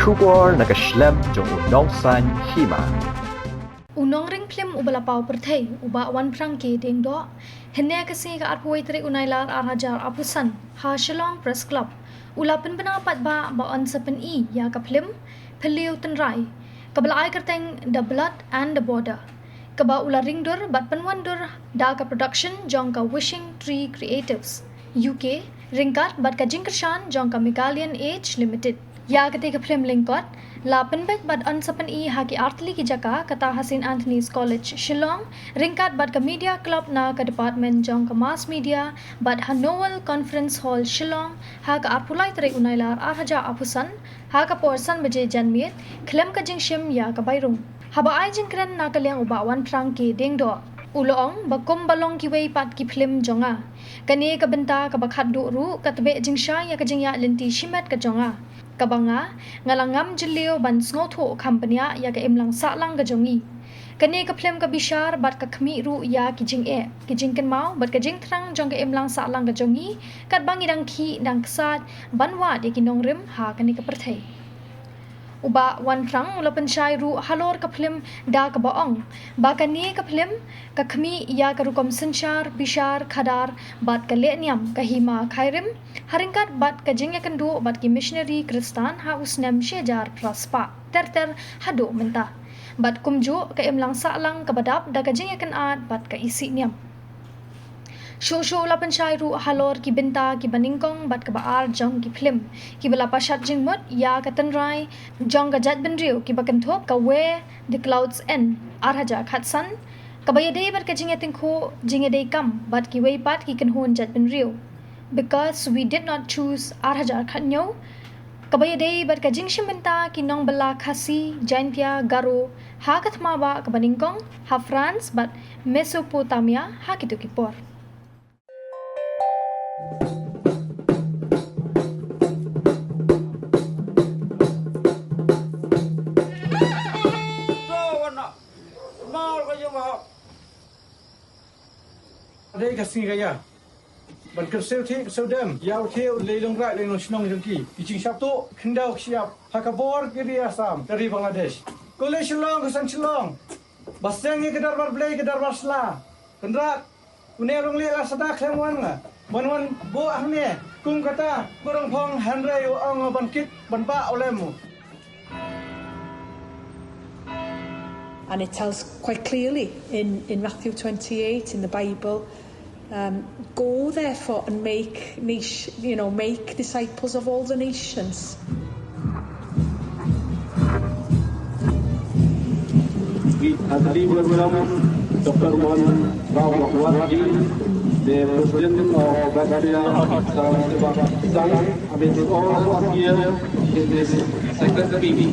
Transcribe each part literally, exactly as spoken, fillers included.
Khubor na ka shlem jong u Nongsaiñ Hima. U nongring phlim uba la paw pyrthei, u Bah Wanphrang K Diengdoh, hynne ka sngi ka arphew wei tarik u Nailar ar hajar arphew san, ha Shillong Press Club, u la pynbna paidbah ba yn sa pyni ïa ka phlim Phylliew Tynrai, kaba la ai kyrteng The Blood and the Border, kaba u la ringdur bad pynwandur da ka production jong ka Wishing Tree Creatives, U K, ryngkat bad ka jingkyrshan jong ka Meghalayan Age Limited. Ïa katei ka phlim lyngkot la pynbeit bad yn sa pyni ha ki artylli ki jaka, kata ha Saint Anthony's College Shillong, ryngkat bad ka Media Club na ka Department jong ka Mass Media bad ha Nowell Conference Hall Shillong, ha ka arphew lai tarik u Nailar ar hajar arphew san, ha ka por san baje janmiet, khlem ka jingshim ïa ka bai rung. Haba ai jingkren na ka liang u Bah Wanphrang K Diengdoh, u la ong ba kumba long kiwei pat ki phlim jong nga, kane ka bynta kaba khatduh ruh ka tbeh jingshai ïa ka jingïaid lynti shimet ka jong nga, kaba nga, nga la ngam jylliew ban sngewthuh kham bniah ïa ka imlang sahlang ka jong ngi. Kane ka phlim ka bishar bad ka khmih ruh ïa ki jingeh, ki jingkynmaw bad ka jingthrang jong ka imlang sahlang ka jong ngi, katba ngi dang khih dang ksaid ban wad ïa ki nongrim ha kane ka pyrthei. U Bah Wanphrang u la pynshai ruh halor ka phlim da kaba ong ba kane ka phlim ka khmih ïa ka rukom synshar bishar khadar bad ka lehniam ka hima Khyrim, ha ryngkat bad ka jingïakynduh bad ki missionary Khristan ha u snem shi hajar phra spah ter ter haduh mynta, bad kumjuh ka imlang sahlang kaba dap da ka jingïakynad bad ka isih niam. Shuh shuh u la pynshai ruh halor ki bynta kiba nyngkong bad kaba ar jong ki phlim, kiba la pashat jingmut ïa ka tynrai jong ka jaitbynriew, kiba kynthup ka Where the Clouds End, ar hajar khatsan, kaba ïadei bad ka jingïatyngkhuh, jingïadei kam bad kiwei pat ki kynhun jaitbynriew, Because We Did Not Choose, ar hajar khathynñiew, kaba ïadei bad ka jingshim bynta ki nongbylla Khasi, Jaintia, Garo ha ka thma bah kaba nyngkong ha France bad Mesopotamia ha kito ki por. Dei ka sngi ka ïa ban kyrsiew thiah kyrsiew dem ïa u thiah u lei long raid lei long shnong jong ki. Ki jingshah tuh khyndew ki shyiap ha ka bor ki ri Assam, ka ri Bangladesh. Ko lei Shillong, ko san Shillong. Ba seng ïa ka dorbar Blei, ka dorbar sla. Kynrad, une u rangbah la sdang khlem wan nga ban wan buh hangne kum kata, ko rong phong hynrei u ong ban kit ban bah u lem u. And it tells quite clearly in, in Matthew twenty-eight in the Bible, um, "Go therefore and make nish-, you know, make disciples of all the nations." We heartily welcome Doctor Mohan Rao Makwati, the President of Bacteria Sangha, amidst all of us here in this sacred meeting.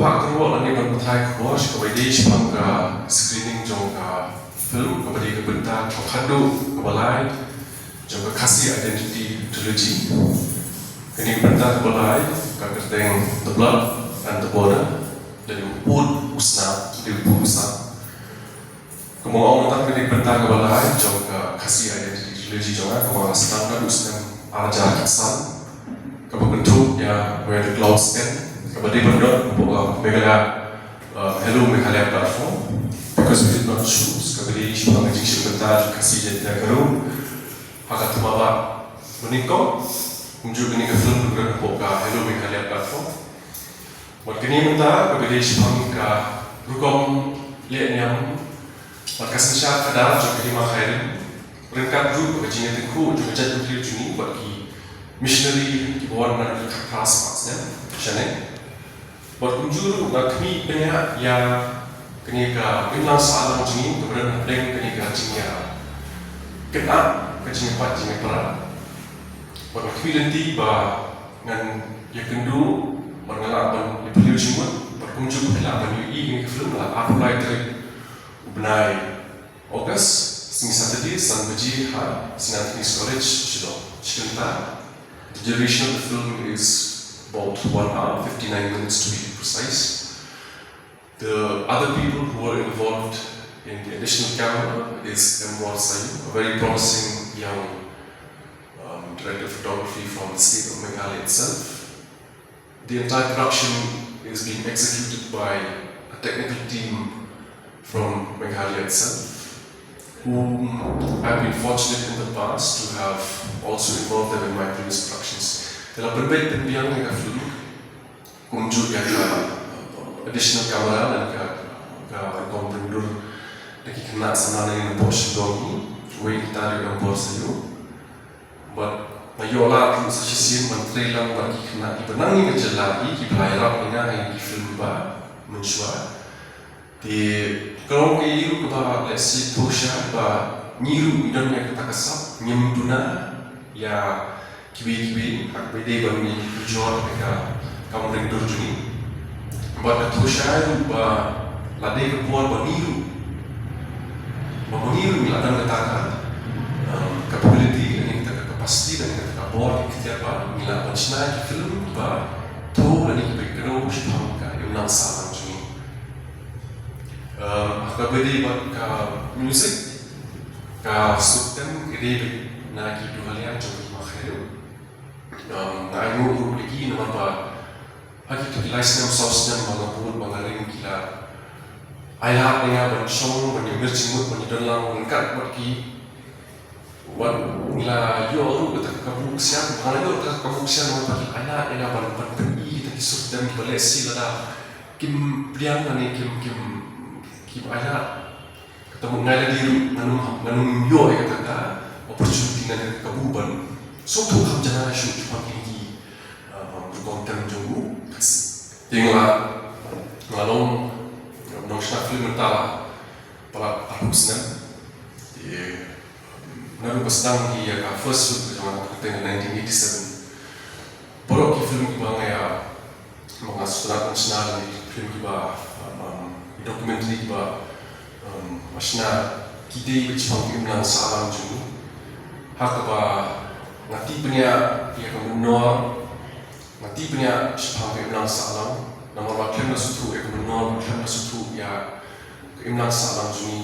Pat ka ruh lane ban batai khubor sha kaba ïadei shaphang ka screening jong ka film kaba dei ka bynta kaba khatduh kaba lai jong ka Khasi Identity Trilogy. Kane ka bynta kaba lai ka kyrteng The Blood and the Border, lane U Pud U Snam, lane U Pud U Snam. Kumba nga ong mynta kane ka bynta kaba lai jong ka Khasi Identity Trilogy jong nga, kaba nga sdang naduh u snem ar hajar khatsan, kaba kynthup ïa Where the Clouds End, kaba dei ban don hapoh ka Meghalaya, uh, Hello Meghalaya Platform, Because We Did Not Choose, kaba dei shaphang ka jingshim bynta jong ka Khasi Jaintia Garo ha ka thma bah ba nyngkong. Kumjuh kane ka film ka don hapoh ka Hello Meghalaya Platform. Bad kane mynta kaba dei shaphang ka Rukom leh niam bad ka synshar khadar jong ka Hima Khyrim ryngkat ruh ka jingïatyngkhuh jong ka jaitbynriew jong ngi bad ki missionary kiba wan naduh ka khatphra spah snem shane. Bad kumjuh ruh nga khmih bniah ïa kane ka imlang sahlang jong ngi kaba don hapdeng kane ka jingïakynad, ka jingïapait jingïapra. Bad nga khmih lynti ba ngan ïakynduh bad nga lah ban ïaphylliew jingmut bad kumjuh phi lah ban ïohi ïa kane ka film ha arphew lai tarik u bnai August, sngi Saturday, san baje ha Saint Anthony's College, Shillong. Shi kynta, the duration of the film is about one hour, fifty-nine minutes to be precise. The other people who were involved in the additional camera is M. War Sayu, a very promising young um, director of photography from the state of Meghalaya itself. The entire production is being executed by a technical team from Meghalaya itself, whom I've been fortunate in the past to have also involved them in my previous productions. Te la pynbeit pynbiang ïa ka film kumjuh ïa ka additional camera lane ka, ka rukom pyndur da ki khynnah samla na ïing na poh Shillong hi, wei kita ruh M. War Sayu. Bad nga ïoh lad ruh sa shisien ban trei lang bad ki khynnah kiba na ïing na jylla hi kiba la ïarap ïa nga ha ki film ba mynshuwa. Te ka long kaei ruh kaba lehse thoh shai ba ngi ruh ngi don ïa kata ka sap, ngim duna ïa kiwei kiwei, ha kaba ïadei bad ngi ki jor ïa ka kam ring dur jong ngi. Bad ka thoh shai ruh ba la dei ka por ba ngi ruh, ba ma ngi ruh ngi la don kata ka, um, capability lane kata ka capacity lane kata ka bor, ka iktiar ba ngi lah ban shna ki film ba thoh lane kiba kdew shaphang ka imlang sahlang jong ngi. Um, ha kaba ïadei bad ka music, ka suk tem ka dei beit na ki duhaliang jong ki Hima Khyrim. Um, nga ainguh ruh ïa ki namar ba ha kito ki lai snem saw snem ba nga bud ba nga ring ki la ailad ïa nga ban shong ban ïa mir jingmut ban ïa don lang ryngkat bad ki. Wat ngi la ïoh ruh kata ka kabu ksian, ba nga la ïoh kata ka kabu ksian namar ba ki ailad ïa nga ban, ban pyni kita ki sur tem kiba lehse lada kim pdiang lane kim, kim, kim ailad. Kata mut ngai lade ruh ngan ym, ngan ym ïoh ïa kata ka opportunity lane ka kabu ban sngewthuh kham janai shuh shaphang kine ki, um, rukom tem jong u Khasi. Te nga la, nga la long nongshna film mynta la palat arphew snem. Te naduh ba sdang hi ïa ka first film ka jong nga, kata ka nineteen eighty-seven. Baroh ki film kiba nga ïa, ba nga sngewtynnat ban shna, ki film kiba, um, um, documentary kiba, um, nga shna, ki dei beit shaphang ka imlang sahlang jong ngi. Ha kaba nga tip bniah ïa ka mynnor, nga tip bniah shaphang ka imlang sahlang, namar ba khlem da sngewthuh ïa ka mynnor, khlem da sngewthuh ïa ka imlang sahlang jong ngi,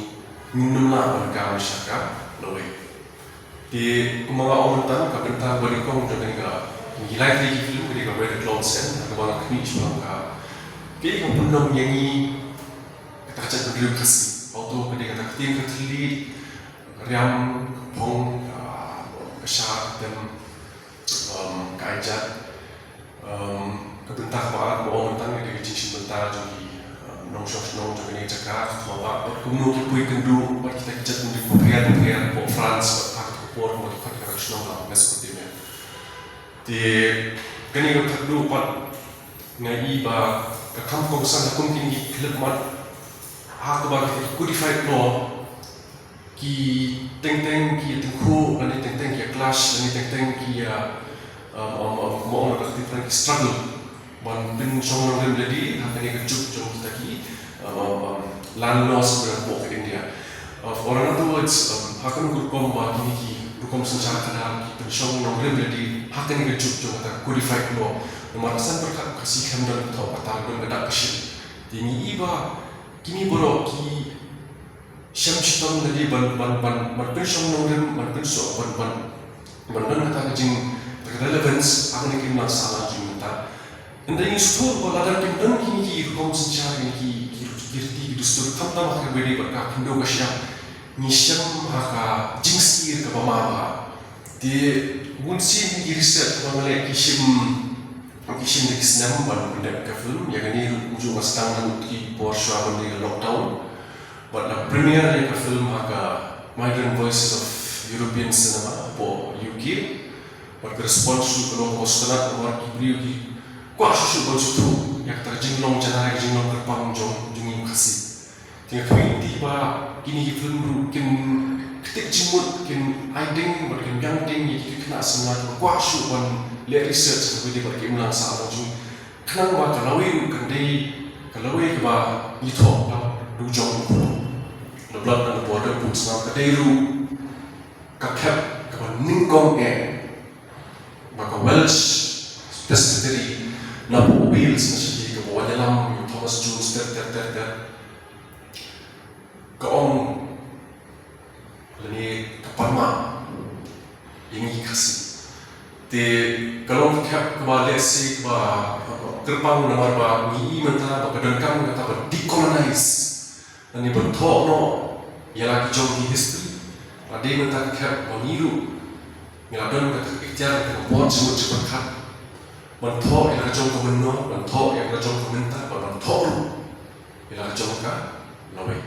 ngin ym lah ban kam sha ka lawei. Te kumba nga ong mynta, ka bynta ba nyngkong jong kane ka, ngi lai tylli ki film, ka dei ka Where the Clouds End, ha kaba nga khmih shaphang ka, kaei kaba pynlong ïa ngi kata ka jaitbynriew Khasi. Hato ka dei kata ka ktien ka thylliej, ka riam, ka phong, ka, ka shah, ka tem, um, ka aijat. Um, ka bynta kaba ar kaba ong mynta ka dei ka jingshim bynta jong ki, um, nongshong shnong jong kane ka jaka, ka thma ba bad kumno ki poi kynduh bad kita ki jaitbynriew bapher bapher, hapoh France bad ha kata ka por kumba ki khot ïa kata ka shnong ka Mesopotamia. Te kane ka thad duh pat nga i ba ka kham kongsan ha kum kine ki khyllipmat ha kaba kita ki codified law ki teng teng ki ïa tyngkhuh lane teng teng ki ïa clash lane teng teng ki ïa, um, um, um, kumba ong da ka ktien Phareng ki struggle ban pynshong nongrim lade ha kane ka juk jong kita ki, um, um, um, land laws hapoh ka India. Uh, or in other words, um, ha kano ka rukom ba kine ki rukom synshar khadar ki pynshong nongrim lade ha kane ka juk jong kata ka codified law. Namar ka san pyrkhat ka Khasi khlem don ka thoh ka tar, don ka dak ka shit. Te ngi i ba kine baroh ki shem shitom lade ban, ban, ban, ban pynshong nongrim, ban pynshong, ban, ban, ban don kata ka jing, kata ka relevance ha kane ka imlang sahlang jong ngi mynta. Ynda ngi sngewthuh ba lada kim don kine ki rukom synshar, kine ki, ki, ki riti, ki dustur, khamtam ha kaba ïadei bad ka khyndew ka shyiap, ngi shem ha ka jingsngewsih kaba ma bha. Te bun sien ki research ba nga leh ki shim Ki shim da ki snem ban pyndep ka film, ïa kane ruh kumjuh nga sdang naduh ki por shuwa ban dei ka lockdown. Bad la premiere ïa ka film ha ka Migrant Voices of European Cinema hapoh U K. Bad ka response ruh ka long kaba sngewtynnat namar ki briew ki kwah shuh shuh ban sngewthuh ïa kata ka jinglong janai, ka jinglong kyrpang jong jong ngi Khasi. Te nga khmih lynti ba kine ki film ruh kin ktik jingmut, kin ai ding bad kin biang ding ïa ki khynnah samla kiba kwah shuh ban leh research ha kawei de bad ki imlang sahlang jong ngi. Khnang ba ka lawei ruh kan dei ka lawei kaba ngi thoh da u jong u khun. Na Blood on the Border, bun snem ka dei ruh ka khep kaba nyngkong eh ba ka Welsh Presbytery napoh Wales, na sha ki kaba wan ïalam ïa u Thomas Jones ter ter ter ter, ka ong lane ka pan map ïa ngi Khasi. Te ka long ka khep kaba lehse kaba kyrpang namar ba ngi i mynta ba ka donkam kata ba decolonize lane ban thoh noh ïa la ki jong ki history. Ba dei mynta ka khep ba ngi ruh ngi la don kata ka iktiar, kata ka bor jingmut jingpyrkhat ban thoh ïa la ka jong ka mynnor, ban thoh ïa la ka jong ka mynta, ban, ban thoh ruh ïa la ka jong ka lawei.